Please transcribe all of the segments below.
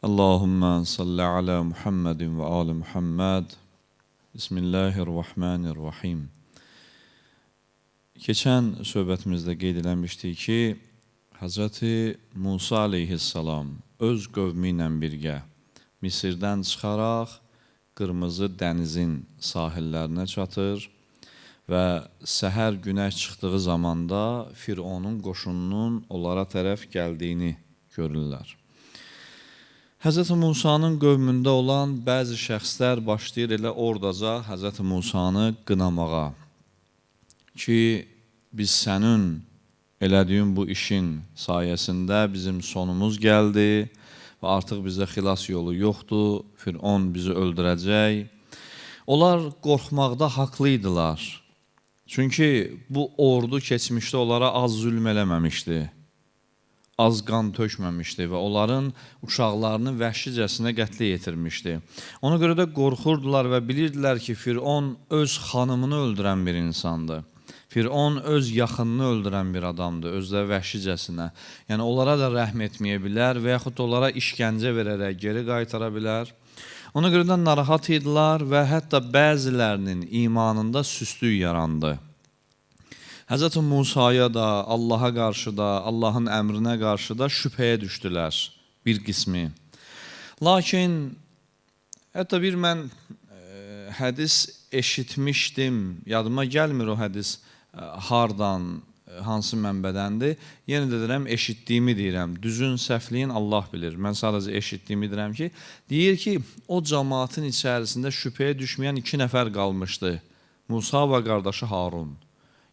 Allahümme salli ala Muhammedin ve ali Muhammed. Bismillahirrahmanirrahim. Keçən söhbətimizdə qeyd eləmişdik ki, Həzrəti Musa aleyhissalam öz qövmi ilə birgə Misirdən çıxaraq Qırmızı dənizin sahillərinə çatır və səhər günəş çıxdığı zamanda Fironun qoşununun onlara tərəf gəldiyini görürlər. Həzrəti Musanın qövmündə olan bəzi şəxslər başlayır elə oradaca Həzrəti Musanı qınamağa ki, biz sənin elədiyin bu işin sayəsində bizim sonumuz gəldi və artıq bizə xilas yolu yoxdur, Firon bizi öldürəcək. Onlar qorxmaqda haqlı idilər. Çünki bu ordu keçmişdə onlara az zülm eləməmişdi, az qan tökməmişdi və onların uşaqlarını vəhşicəsinə qətlə yetirmişdi. Ona görə də qorxurdular və bilirdilər ki, Firon öz xanımını öldürən bir insandır. Firon öz yaxınını öldürən bir adamdır, özdə vəhşicəsinə. Yəni onlara da rəhm etməyə bilər və yaxud da onlara işgəncə verərək geri qaytara bilər. Ona görə də narahat idilər və hətta bəzilərinin imanında süstlük yarandı. Həzrəti Musaya da, Allaha qarşı da, Allahın əmrinə qarşı da şübhəyə düşdülər bir qismi. Lakin hətta bir mən hədis eşitmişdim, yadıma gəlmir o hədis hardan, hansı mənbədəndir. Yenə də deyirəm, eşitdiyimi deyirəm. Düzün, səhvliyin Allah bilir. Mən sadəcə eşitdiyimi deyirəm ki, deyir ki, o cəmaatın içərisində şübhəyə düşməyən 2 nəfər qalmışdı. Musa və qardaşı Harun.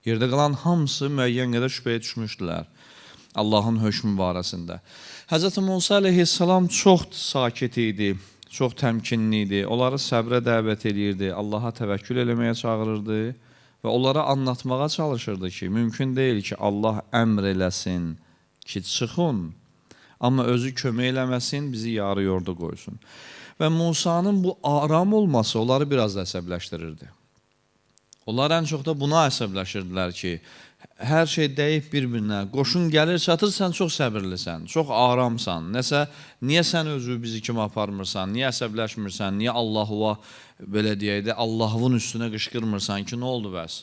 Yerdə qalan hamısı müəyyən qədər şübhəyə düşmüşdülər Allahın hökmü barəsində. Həzrəti Musa əleyhissalam çox sakit idi, çox təmkinli idi. Onları səbrə dəvət eləyirdi, Allaha təvəkkül eləməyə çağırırdı və onlara anlatmağa çalışırdı ki, mümkün deyil ki, Allah əmr eləsin ki, çıxın, amma özü kömək eləməsin, bizi yarı yolda qoysun. Və Musanın bu aram olması onları biraz da əsəbləşdirirdi. Onlar ən çox da buna əsəbləşirdilər ki, hər şey dəyib bir-birinə, qoşun gəlir, çatır, sən çox səbirlisən, çox aramsan, nəsə, niyə sən özü bizi kimi aparmırsan, niyə əsəbləşmirsən, niyə Allahuva, belə deyək də, Allahın üstünə qışqırmırsan ki, nə oldu bəs?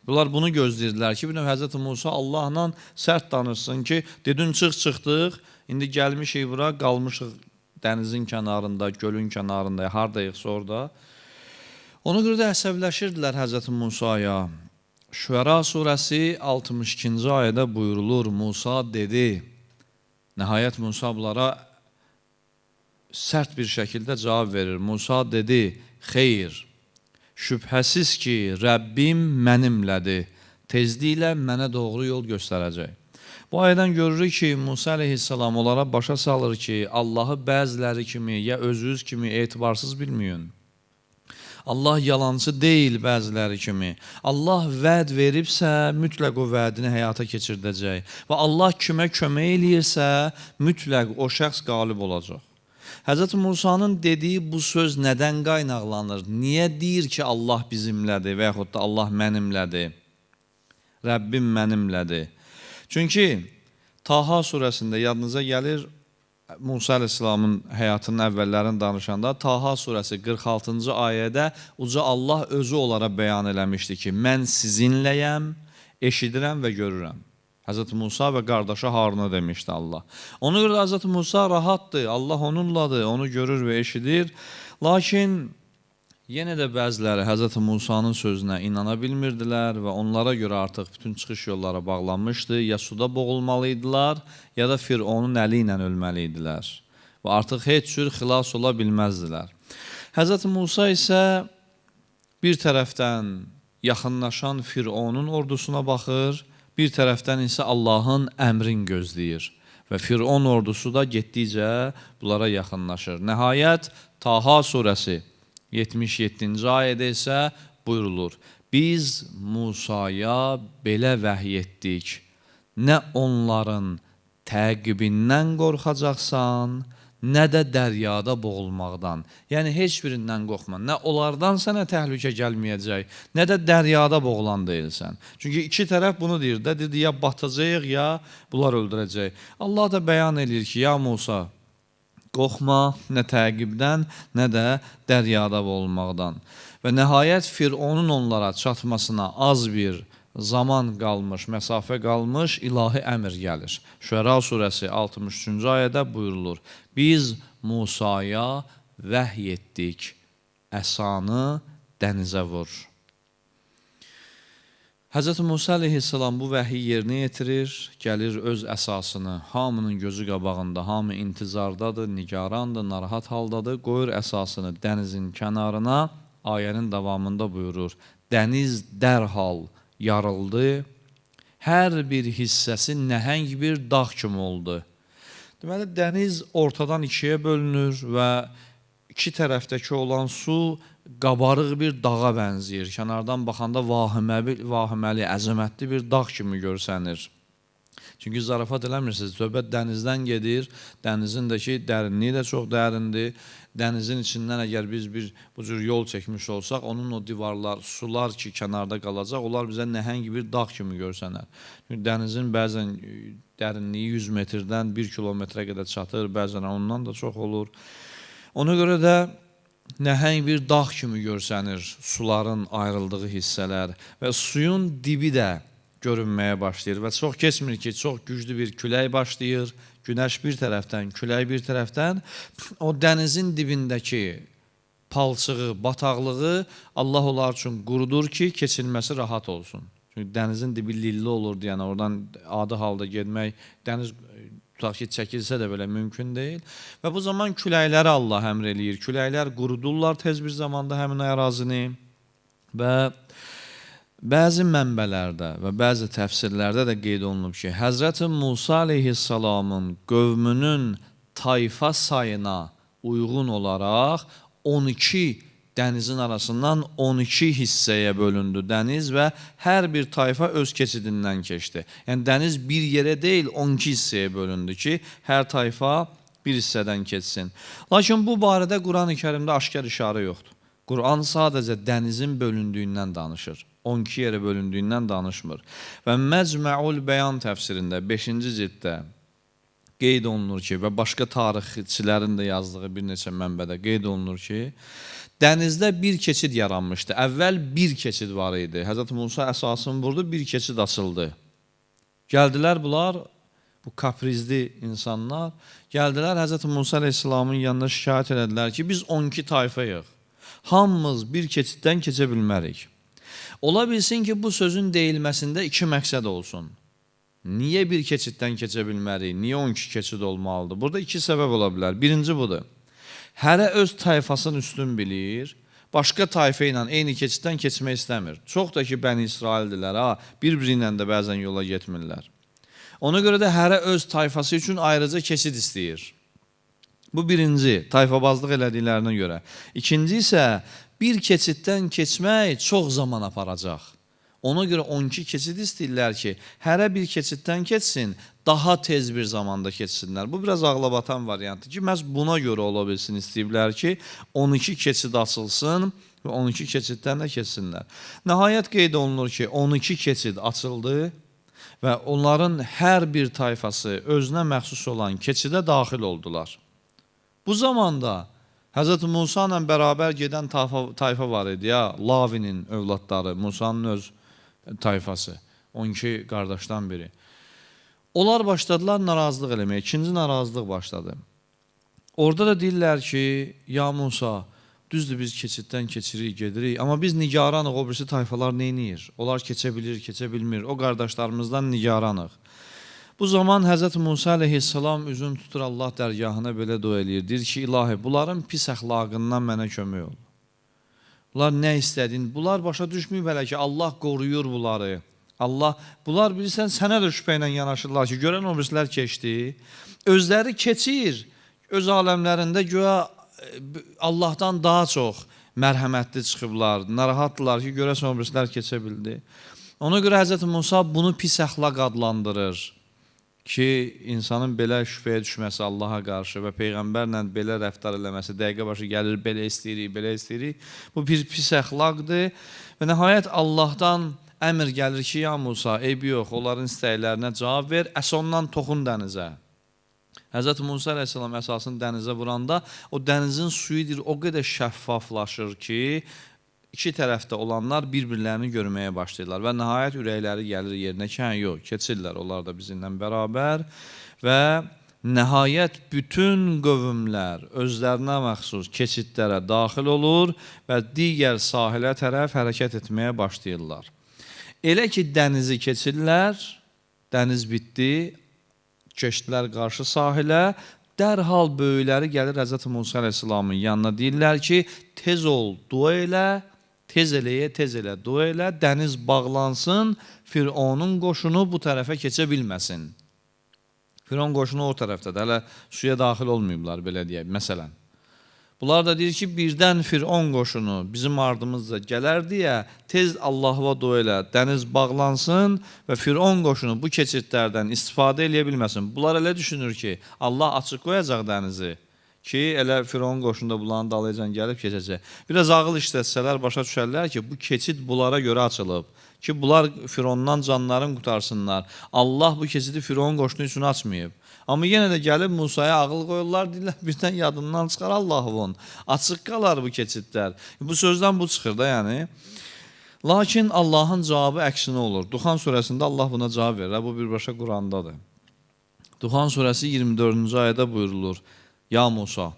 Bunlar bunu gözləyirdilər ki, bir növ Həzrəti Musa Allahla sərt danışsın ki, dedin çıx, çıxdıq, indi gəlmişik bura, qalmışıq dənizin kənarında, gölün kənarında, haradayıqsa orada. Ona görə də əsəbləşirdilər Həzrəti Musaya. Şüəra surəsi 62-ci ayədə buyurulur, Musa dedi, nəhayət Musa bunlara sərt bir şəkildə cavab verir. Musa dedi, xeyr, şübhəsiz ki, Rəbbim mənimlədir, tezliklə mənə doğru yol göstərəcək. Bu ayədən görürük ki, Musa əleyhissalam onlara başa salır ki, Allahı bəziləri kimi ya özünüz kimi etibarsız bilməyin. Allah yalancı deyil bəziləri kimi. Allah vəd veribsə, mütləq o vədini həyata keçirdəcək. Və Allah kimə kömək eləyirsə, mütləq o şəxs qalib olacaq. Həzrəti Musanın dediyi bu söz nədən qaynaqlanır? Niyə deyir ki, Allah bizimlədir və yaxud da Allah mənimlədir? Rəbbim mənimlədir. Çünki Taha surəsində yadınıza gəlir, Musa əleyhissalamın həyatının əvvəllərini danışanda Taha surəsi 46-cı ayədə uca Allah özü onlara bəyan eləmişdi ki, mən sizinləyəm, eşidirəm və görürəm. Həzrəti Musa və qardaşı Haruna demişdi Allah. Ona görə Həzrəti Musa rahatdır, Allah onunladır, onu görür və eşidir. Lakin yenə də bəziləri Həzrəti Musanın sözünə inana bilmirdilər və onlara görə artıq bütün çıxış yolları bağlanmışdı. Ya suda boğulmalı idilər, ya da Fironun əli ilə ölməli idilər. Və artıq heç cür xilas ola bilməzdilər. Həzrəti Musa isə bir tərəfdən yaxınlaşan Fironun ordusuna baxır, bir tərəfdən isə Allahın əmrin gözləyir. Və Firon ordusu da getdikcə bunlara yaxınlaşır. Nəhayət Taha surəsi 77-ci ayədə isə buyurulur. Biz Musaya belə vəhy etdik. Nə onların təqibindən qorxacaqsan, nə də dəryada boğulmaqdan. Yəni heç birindən qorxma. Nə onlardan sənə təhlükə gəlməyəcək, nə də dəryada boğulan deyilsən. Çünki iki tərəf bunu deyir də, dedi ya batacağıq, ya bunlar öldürəcək. Allah da bəyan eləyir ki, ya Musa, Qorxma nə təqibdən, nə də dəryada olmaqdan. Və nəhayət Fironun onlara çatmasına az bir zaman qalmış, məsafə qalmış ilahi əmr gəlir. Şüəra surəsi 63-cü ayədə buyurulur. Biz Musaya vəhy etdik, əsanı dənizə vur. Həzrət Musa əleyhissalam bu vəhi yerinə yetirir, gəlir öz əsasını, hamının gözü qabağında, hamı intizardadır, nigarandır, narahat haldadır, qoyur əsasını dənizin kənarına, ayənin davamında buyurur. Dəniz dərhal yarıldı, hər bir hissəsi nəhəng bir dağ kimi oldu. Deməli, dəniz ortadan ikiyə bölünür və iki tərəfdəki olan su qabarıq bir dağa bənzəyir. Kənardan baxanda vahiməli, əzəmətli bir dağ kimi görsənir. Çünki zarafat eləmirsiniz, söhbət dənizdən gedir, dənizin də ki, dərinliyi də çox dərindir. Dənizin içindən əgər biz bir bu cür yol çəkmiş olsaq, onun o divarlar, sular ki, kənarda qalacaq, onlar bizə nəhəng bir dağ kimi görsənər. Çünki dənizin bəzən dərinliyi 100 metrdən 1 kilometrə qədər çatır, bəzən ondan da çox olur. Ona görə də nəhəng bir dağ kimi görsənir suların ayrıldığı hissələr və suyun dibi də görünməyə başlayır və çox keçmir ki, çox güclü bir külək başlayır, günəş bir tərəfdən, külək bir tərəfdən, o dənizin dibindəki palçığı, bataqlığı Allah onlar üçün qurudur ki, keçilməsi rahat olsun. Çünki dənizin dibi lilli olurdu, yəni oradan adi halda getmək, dəniz tutaq ki, çəkilsə də belə mümkün deyil. Və bu zaman küləkləri Allah əmr eləyir. Küləklər qurudurlar tez bir zamanda həmin ərazini və bəzi mənbələrdə və bəzi təfsirlərdə də qeyd olunub ki, Həzrəti Musa əleyhissalamın qövmünün tayfa sayına uyğun olaraq 12 dənizin arasından 12 hissəyə bölündü dəniz və hər bir tayfa öz keçidindən keçdi. Yəni dəniz bir yerə deyil, 12 hissəyə bölündü ki, hər tayfa bir hissədən keçsin. Lakin bu barədə Quran-ı Kərimdə aşkar işarə yoxdur. Quran sadəcə dənizin bölündüyündən danışır. 12 yerə bölündüyündən danışmır. Və Məcməul Bəyan təfsirində 5-ci cilddə qeyd olunur ki, və başqa tarixçilərin də yazdığı bir neçə mənbədə qeyd olunur ki, dənizdə bir keçid yaranmışdı. Əvvəl bir keçid var idi. Həzrət Musa əsasını vurdu, bir keçid açıldı. Gəldilər bunlar, bu kaprizli insanlar, gəldilər Həzrət Musa əleyhissalamın yanına şikayət elədilər ki, biz 12 tayfayıq. Hamımız bir keçiddən keçə bilmərik. Ola bilsin ki, bu sözün deyilməsində iki məqsəd olsun. Niyə bir keçiddən keçə bilmərik? Niyə 12 keçid olmalıdır? Burada iki səbəb ola bilər. Birinci budur. Hərə öz tayfasını üstün bilir, başqa tayfa ilə eyni keçiddən keçmək istəmir. Çox da ki, Bəni İsraildilər, ha, bir-biri ilə də bəzən yola getmirlər. Ona görə də hərə öz tayfası üçün ayrıca keçid istəyir. Bu birinci, tayfabazlıq elədiklərinə görə. İkinci isə bir keçiddən keçmək çox zaman aparacaq. Ona görə 12 keçid istəyirlər ki, hərə bir keçiddən keçsin, daha tez bir zamanda keçsinlər. Bu biraz ağlabatan variantdır ki, məhz buna görə ola bilsin istəyiblər ki, 12 keçid açılsın və 12 keçiddən də keçsinlər. Nəhayət qeyd olunur ki, 12 keçid açıldı və onların hər bir tayfası özünə məxsus olan keçidə daxil oldular. Bu zamanda Həzrət Musa ilə bərabər gedən tayfa var idi ya, Lavinin övladları, Musanın öz tayfası, 12 qardaşdan biri. Onlar başladılar narazılıq eləməyə, ikinci narazılıq başladı. Orada da deyirlər ki, ya Musa, düzdür biz keçiddən keçirik, gedirik, amma biz nigaranıq, o birisi tayfalar neyniyir? Onlar keçə bilir, keçə bilmir, o qardaşlarımızdan nigaranıq. Bu zaman Həzrət Musa əleyhissalam üzünü tutur Allah dərgahına belə dua eləyir. Deyir ki, ilahi, bunların pis əxlaqından mənə kömək ol. Bunlar nə istədin? Bunlar başa düşməyib hələ ki, Allah qoruyur bunları. Allah, bunlar bilirsən, sənə də şübhə ilə yanaşırlar ki, görən o birisilər keçdi. Özləri keçir, öz aləmlərində güya Allahdan daha çox mərhəmətli çıxıblar, narahatdırlar ki, görəsən o birisilər keçə bildi. Ona görə Həzrət Musa bunu pis əxlaq adlandırır ki, insanın belə şübhəyə düşməsi Allaha qarşı və Peyğəmbərlə belə rəftar eləməsi, dəqiqə başı gəlir, belə istəyirik, belə istəyirik. Bu bir pis əxlaqdır və nəhayət Allahdan əmr gəlir ki, ya Musa, eybi yox, onların istəklərinə cavab ver, əsondan toxun dənizə. Həzrəti Musa əleyhissalam əsasını dənizə vuranda o dənizin suyu deyir, o qədər şəffaflaşır ki, iki tərəfdə olanlar bir-birlərini görməyə başlayırlar və nəhayət ürəkləri gəlir yerinə ki, hə, yox, keçirlər onlar da bizimlə bərabər və nəhayət bütün qövmlər özlərinə məxsus keçidlərə daxil olur və digər sahilə tərəf hərəkət etməyə başlayırlar. Elə ki, dənizi keçirlər, dəniz bitdi, keçdilər qarşı sahilə, dərhal böyükləri gəlir Həzrəti Musa əleyhissalamın yanına, deyirlər ki, tez ol, dua elə, tez eləyə, tez elə, dua elə, dəniz bağlansın, Fironun qoşunu bu tərəfə keçə bilməsin. Firon qoşunu o tərəfdədir, hələ suya daxil olmayıblar, belə deyək, məsələn. Bunlar da deyir ki, birdən Firon qoşunu bizim ardımızca gələr deyə tez Allah'a dua elə, dəniz bağlansın və Firon qoşunu bu keçidlərdən istifadə eləyə bilməsin. Bunlar elə düşünür ki, Allah açıq qoyacaq dənizi ki, elə Firon qoşunu da bunların dalıcan gəlib keçəcək. Biraz ağıl işlətsələr başa düşərlər ki, bu keçid bunlara görə açılıb ki, bunlar Firondan canlarını qutarsınlar. Allah bu keçidi Firon qoşunu üçün açmayıb. Amma yenə də gəlib Musaya ağıl qoyurlar, deyirlər, birdən yadından çıxar Allah'ın. Açıq qalar bu keçidlər. Bu sözdən bu çıxır da yəni. Lakin Allahın cavabı əksinə olur. Duxan surəsində Allah buna cavab verir. Bu birbaşa Qurandadır. Duxan surəsi 24-cü ayədə buyurulur. Ya Musa,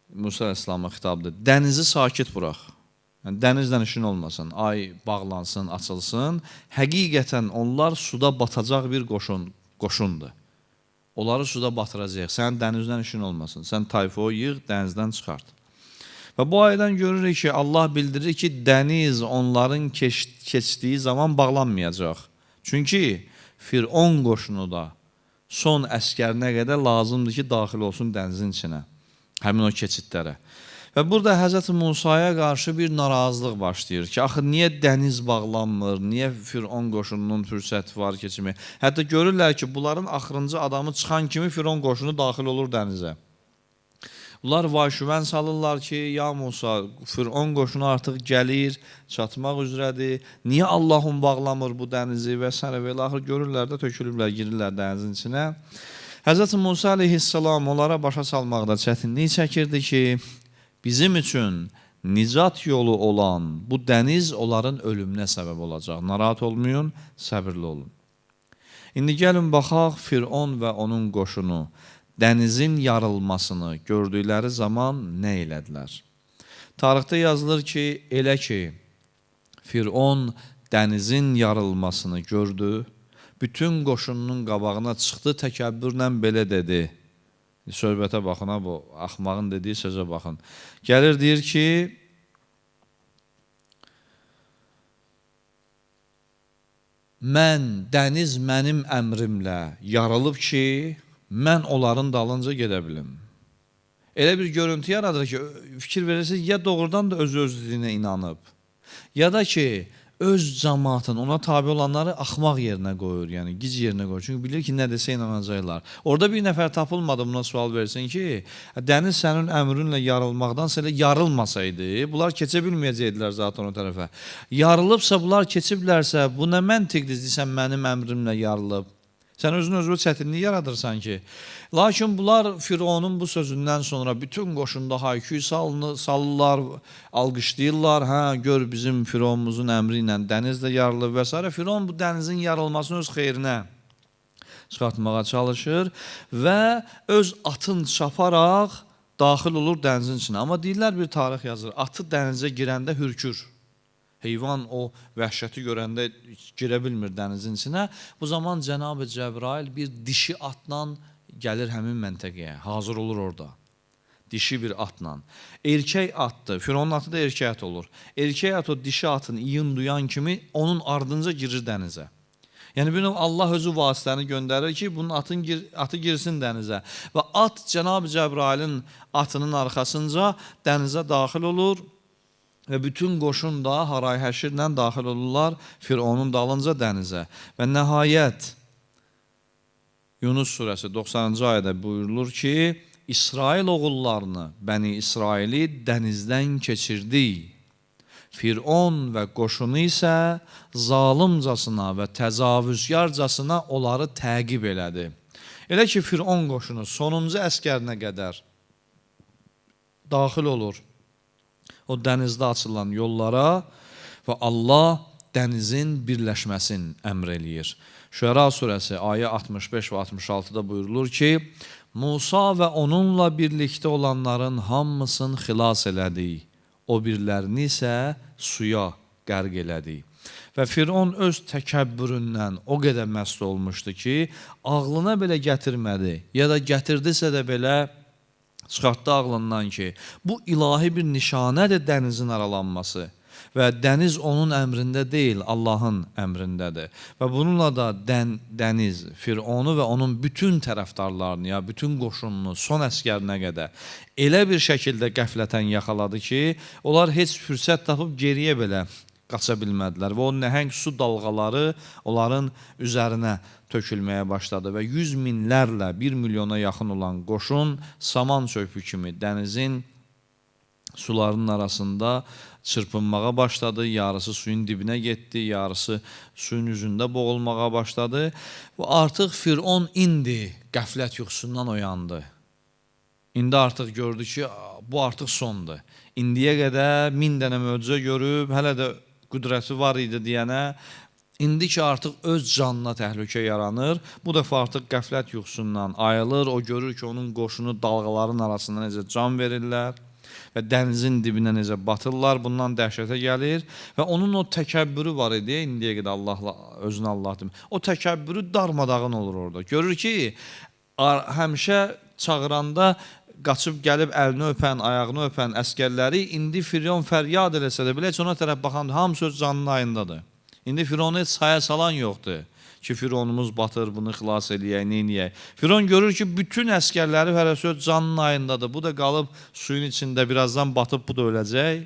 Musa əleyhissalama xitabdır. Dənizi sakit bıraq. Yəni, dənizlə işin olmasın, ay bağlansın, açılsın. Həqiqətən onlar suda batacaq bir qoşundur. Onları suda batıracaq. Sənin dənizdən işin olmasın. Sən tayfı yığ, dənizdən çıxart. Və bu ayədən görürük ki, Allah bildirir ki, dəniz onların keçdiyi zaman bağlanmayacaq. Çünki Firon qoşunu da son əskərinə qədər lazımdır ki, daxil olsun dənizin içinə, həmin o keçidlərə. Və burada Həzrəti Musaya qarşı bir narazılıq başlayır ki, axı niyə dəniz bağlanmır, niyə Firon qoşununun fürsəti var keçimi? Hətta görürlər ki, bunların axırıncı adamı çıxan kimi Firon qoşunu daxil olur dənizə. Bunlar vay-şüvən salırlar ki, ya Musa, Firon qoşunu artıq gəlir, çatmaq üzrədir, niyə Allahın bağlamır bu dənizi və s. və axır görürlər də tökülüblər, girirlər dənizin içinə. Həzrəti Musa əleyhissalam onlara başa salmaqda çətinlik çəkirdi ki, bizim üçün nicat yolu olan bu dəniz onların ölümünə səbəb olacaq. Narahat olmayın, səbirli olun. İndi gəlin baxaq Firon və onun qoşunu dənizin yarılmasını gördükləri zaman nə elədilər? Tarixdə yazılır ki, elə ki Firon dənizin yarılmasını gördü, bütün qoşununun qabağına çıxdı, təkəbbürlə belə dedi. Söhbətə baxın, ha, bu axmağın dediyi sözə baxın. Gəlir, deyir ki, mən, dəniz mənim əmrimlə yarılıb ki, mən onların dalınca gedə bilim. Elə bir görüntü yaradır ki, fikir verirsiniz, ya doğrudan da öz-özlüyünə inanıb, ya da ki, öz cəmaatın, ona tabi olanları axmaq yerinə qoyur, yəni gic yerinə qoyur. Çünki bilir ki, nə desə inanacaqlar. Orada bir nəfər tapılmadı buna sual versin ki, dəniz sənin əmrinlə yarılmaqdansa elə yarılmasaydı, bunlar keçə bilməyəcəkdilər zaten o tərəfə. Yarılıbsa, bunlar keçiblərsə, bu nə məntiqdir, deyirsən, mənim əmrimlə yarılıb. Sən özün özünə çətinlik yaradırsan ki. Lakin bunlar Fironun bu sözündən sonra bütün qoşunda hayküy salırlar, alqışlayırlar. Hə, gör bizim Fironumuzun əmri ilə dəniz də yarılır və s. Firon bu dənizin yarılmasını öz xeyrinə çıxartmağa çalışır və öz atın çaparaq daxil olur dənizin içinə. Amma deyirlər, bir tarix yazır, atı dənizə girəndə hürkür. Heyvan o vəhşəti görəndə girə bilmir dənizin içinə. Bu zaman Cənab-ı Cəbrail bir dişi atla gəlir həmin məntəqəyə, hazır olur orada. Dişi bir atla. Erkək atdır, Fironun atı da erkək at olur. Erkək at o dişi atın iyin duyan kimi onun ardınca girir dənizə. Yəni bir növ Allah özü vasitəni göndərir ki, bunun atı girsin dənizə. Və at Cənab-ı Cəbrailin atının arxasınca dənizə daxil olur. Və bütün qoşun da haray həşirlə daxil olurlar Fironun dalınca dənizə. Və nəhayət Yunus surəsi 90-cı ayədə buyurulur ki, İsrail oğullarını, Bəni İsraili dənizdən keçirdik. Firon və qoşunu isə zalimcasına və təcavüzkarcasına onları təqib elədi. Elə ki, Firon qoşunu sonuncu əskərinə qədər daxil olur o dənizdə açılan yollara və Allah dənizin birləşməsini əmr eləyir. Şüəra surəsi ayə 65 və 66-da buyurulur ki, Musa və onunla birlikdə olanların hamısını xilas elədik, o birlərini isə suya qərq elədik. Və Firon öz təkəbbüründən o qədər məst olmuşdu ki, ağlına belə gətirmədi, ya da gətirdisə də belə çıxartdı ağlından ki, bu ilahi bir nişanədir dənizin aralanması və dəniz onun əmrində deyil, Allahın əmrindədir. Və bununla da dəniz Fironu və onun bütün tərəfdarlarını, ya bütün qoşununu son əskərinə qədər elə bir şəkildə qəflətən yaxaladı ki, onlar heç fürsət tapıb geriyə belə qaça bilmədilər və o nəhəng su dalğaları onların üzərinə tökülməyə başladı və 100 minlərlə, 1 milyona yaxın olan qoşun saman çöpü kimi dənizin sularının arasında çırpınmağa başladı. Yarısı suyun dibinə getdi, yarısı suyun üzündə boğulmağa başladı və artıq Firon indi qəflət yuxusundan oyandı. İndi artıq gördü ki, bu artıq sondur. İndiyə qədər 1000 dənə möcüzə görüb, hələ də qüdrəti var idi deyənə, indi ki artıq öz canına təhlükə yaranır, bu dəfə artıq qəflət yuxusundan ayılır, o görür ki, onun qoşunu dalğaların arasında necə can verirlər və dənizin dibinə necə batırlar, bundan dəhşətə gəlir və onun o təkəbbürü var idi, indiyə qədər Allahla, özünə Allah demir. O təkəbbürü darmadağın olur orada. Görür ki, həmişə çağıranda qaçıb gəlib əlini öpən, ayağını öpən əskərləri indi Firon fəryad eləsə də belə heç ona tərəf baxan, hamısı öz canının ayındadır. İndi Fironu heç saya salan yoxdur ki, Fironumuz batır, bunu xilas eləyək, neyniyək. Firon görür ki, bütün əskərləri hərəsi öz canının ayındadır. Bu da qalıb suyun içində birazdan batıb, bu da öləcək.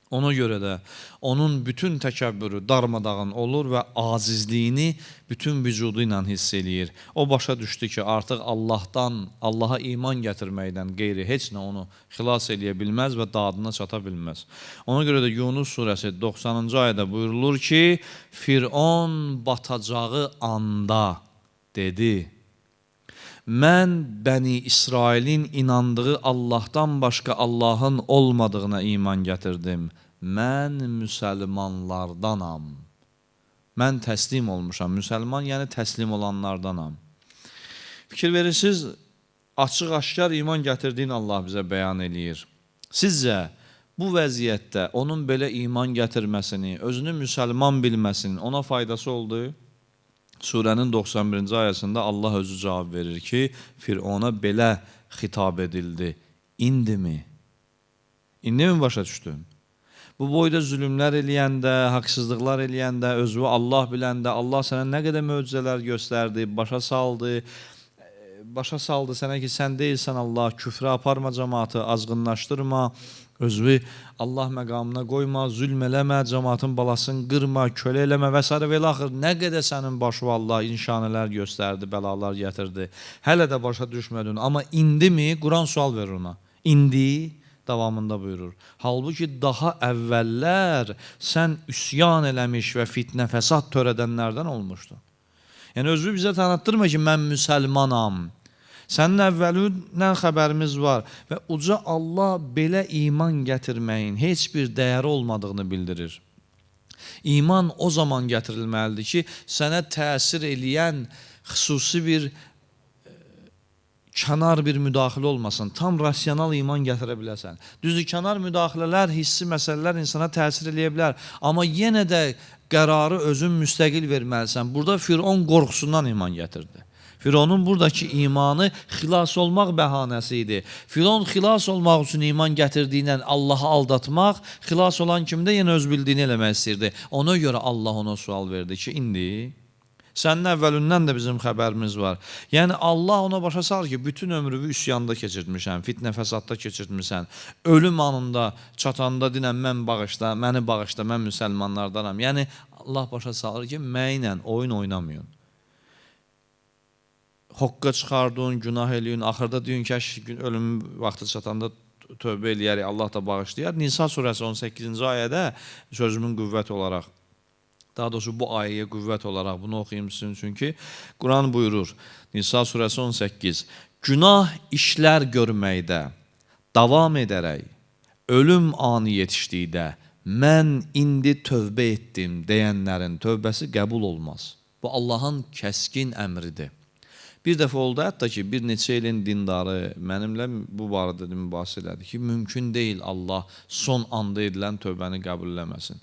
Ona görə də onun bütün təkəbbürü darmadağın olur və acizliyini bütün vücudu ilə hiss eləyir. O başa düşdü ki, artıq Allahdan, Allaha iman gətirməkdən qeyri heç nə onu xilas eləyə bilməz və dadına çata bilməz. Ona görə də Yunus surəsi 90-cı ayədə buyurulur ki, Firon batacağı anda dedi, mən Bəni İsrailin inandığı Allahdan başqa Allahın olmadığına iman gətirdim. Mən müsəlmanlardanam. Mən təslim olmuşam. Müsəlman yəni təslim olanlardanam. Fikir verirsiniz, açıq-aşkar iman gətirdiyini Allah bizə bəyan eləyir. Sizcə bu vəziyyətdə onun belə iman gətirməsini, özünü müsəlman bilməsinin ona faydası oldu? Surənin 91-ci ayəsində Allah özü cavab verir ki, Firona belə xitab edildi. İndimi? İndi mi başa düşdün? Bu boyda zülümlər eləyəndə, haqsızlıqlar eləyəndə, özünü Allah biləndə, Allah sənə nə qədər möcüzələr göstərdi, başa saldı sənə ki, sən deyilsən Allah, küfrə aparma cəmaatı, azğınlaşdırma, özünü Allah məqamına qoyma, zülm eləmə, cəmaatın balasını qırma, kölə eləmə və s. və ilaxır. Nə qədər sənin başı Allah nişanələr göstərdi, bəlalar gətirdi. Hələ də başa düşmədin. Amma indi mi? Quran sual verir ona. İndi davamında buyurur. Halbuki daha əvvəllər sən üsyan eləmiş və fitnə fəsad törədənlərdən olmuşdun. Yəni özünü bizə tanıtdırma ki, mən müsəlmanam. Sənin əvvəlindən xəbərimiz var və uca Allah belə iman gətirməyin heç bir dəyəri olmadığını bildirir. İman o zaman gətirilməlidir ki, sənə təsir eləyən xüsusi bir kənar bir müdaxilə olmasın, tam rasional iman gətirə biləsən. Düzdür, kənar müdaxilələr, hissi məsələlər insana təsir eləyə bilər, amma yenə də qərarı özün müstəqil verməlisən. Burada Firon qorxusundan iman gətirdi. Fironun buradakı imanı xilas olmaq bəhanəsi idi. Firon xilas olmaq üçün iman gətirdiyinə Allahı aldatmaq, xilas olan kimi də yenə öz bildiyini eləmək istəyirdi. Ona görə Allah ona sual verdi ki, indi sənin əvvəlindən də bizim xəbərimiz var. Yəni Allah ona başa salır ki, bütün ömrünü üsyanda keçirtmişsən, fitnə fəsadda keçirtmişsən. Ölüm anında çatanda dinən mən bağışla, məni bağışla, mən müsəlmanlardanam. Yəni Allah başa salır ki, mənlə oyun oynamayın. Hoqqa çıxardın, günah eləyin, axırda deyin ki, ölüm vaxtı çatanda tövbə eləyərik, Allah da bağışlayar. Nisa surəsi 18-ci ayədə sözümün qüvvəti olaraq Daha doğrusu bu ayəyə qüvvət olaraq bunu oxuyayım sizin üçün ki, Quran buyurur, Nisa surəsi 18, günah işlər görməkdə davam edərək, ölüm anı yetişdikdə mən indi tövbə etdim deyənlərin tövbəsi qəbul olmaz. Bu Allahın kəskin əmridir. Bir dəfə oldu hətta ki, bir neçə ilin dindarı mənimlə bu barədə mübahisə elədi ki, mümkün deyil Allah son anda edilən tövbəni qəbul eləməsin.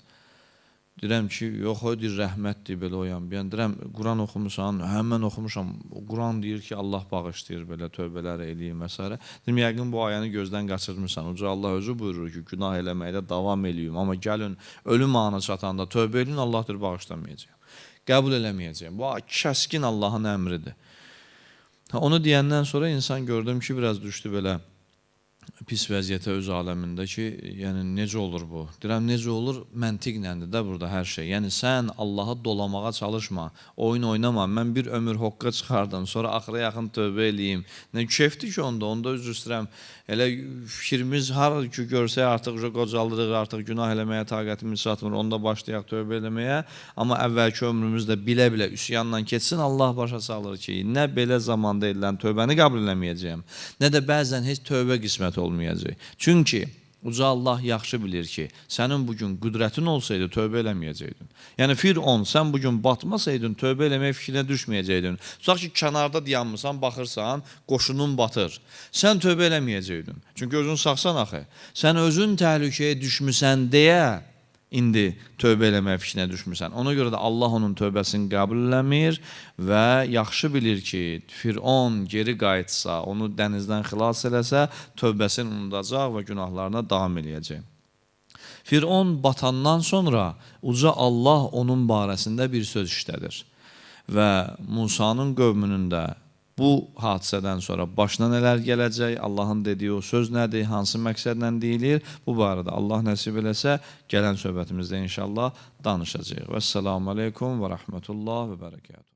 Deyirəm ki, yox, o deyir, rəhmətdir, belə oyan. Yəni, deyirəm, Quran oxumusan, həmən oxumuşam, Quran deyir ki, Allah bağışlayır, belə tövbələr eləyir və s. Deyirəm, yəqin bu ayəni gözdən qaçırmısan. Uca Allah özü buyurur ki, günah eləməkdə davam eləyim. Amma gəlin, ölüm anı çatanda tövbə eləyin, Allah deyir, bağışlamayacağım. Qəbul eləməyəcəyim. Bu, kəskin Allahın əmridir. Onu deyəndən sonra insan gördüm ki, biraz düşdü belə pis vəziyyətə öz aləmində ki, yəni necə olur bu? Deyirəm, necə olur? Məntiqləndir də burada hər şey. Yəni sən Allahı dolamağa çalışma, oyun oynama. Mən bir ömür hoqqa çıxardım, sonra axıra yaxın tövbə eləyim. Nə keyfdir ki onda, onda üzr istəyirəm. Elə fikrimiz hara ki görsək artıq qocalırıq, artıq günah eləməyə taqətimiz çatmır, onda başlayaq tövbə eləməyə. Amma əvvəlki ömrümüzdə bilə-bilə üsyanla keçsin, Allah başa salır ki, nə belə zamanda edilən tövbəni qəbul eləməyəcəyəm, nə də bəzən heç tövbə qismət olmayacaq. Çünki Uca Allah yaxşı bilir ki, sənin bugün qüdrətin olsaydı tövbə eləməyəcəydin. Yəni Firon, sən bugün batmasaydın, tövbə eləmək fikrinə düşməyəcəydin. Tutaq ki, kənarda dayanmısan, baxırsan, qoşunun batır. Sən tövbə eləməyəcəydin. Çünki özün sağsan axı. Sən özün təhlükəyə düşmüsən deyə indi tövbə eləmək fikrinə düşmüsən. Ona görə də Allah onun tövbəsini qəbul eləmir və yaxşı bilir ki, Firon geri qayıtsa, onu dənizdən xilas eləsə, tövbəsini unudacaq və günahlarına davam eləyəcək. Firon batandan sonra Uca Allah onun barəsində bir söz işlədir və Musanın qövmünün də bu hadisədən sonra başına nələr gələcək, Allahın dediyi o söz nədir, hansı məqsədlə deyilir, bu barədə Allah nəsib eləsə, gələn söhbətimizdə inşallah danışacağıq. Vəssalamu aleykum və rəhmətullah və bərəkatuhu.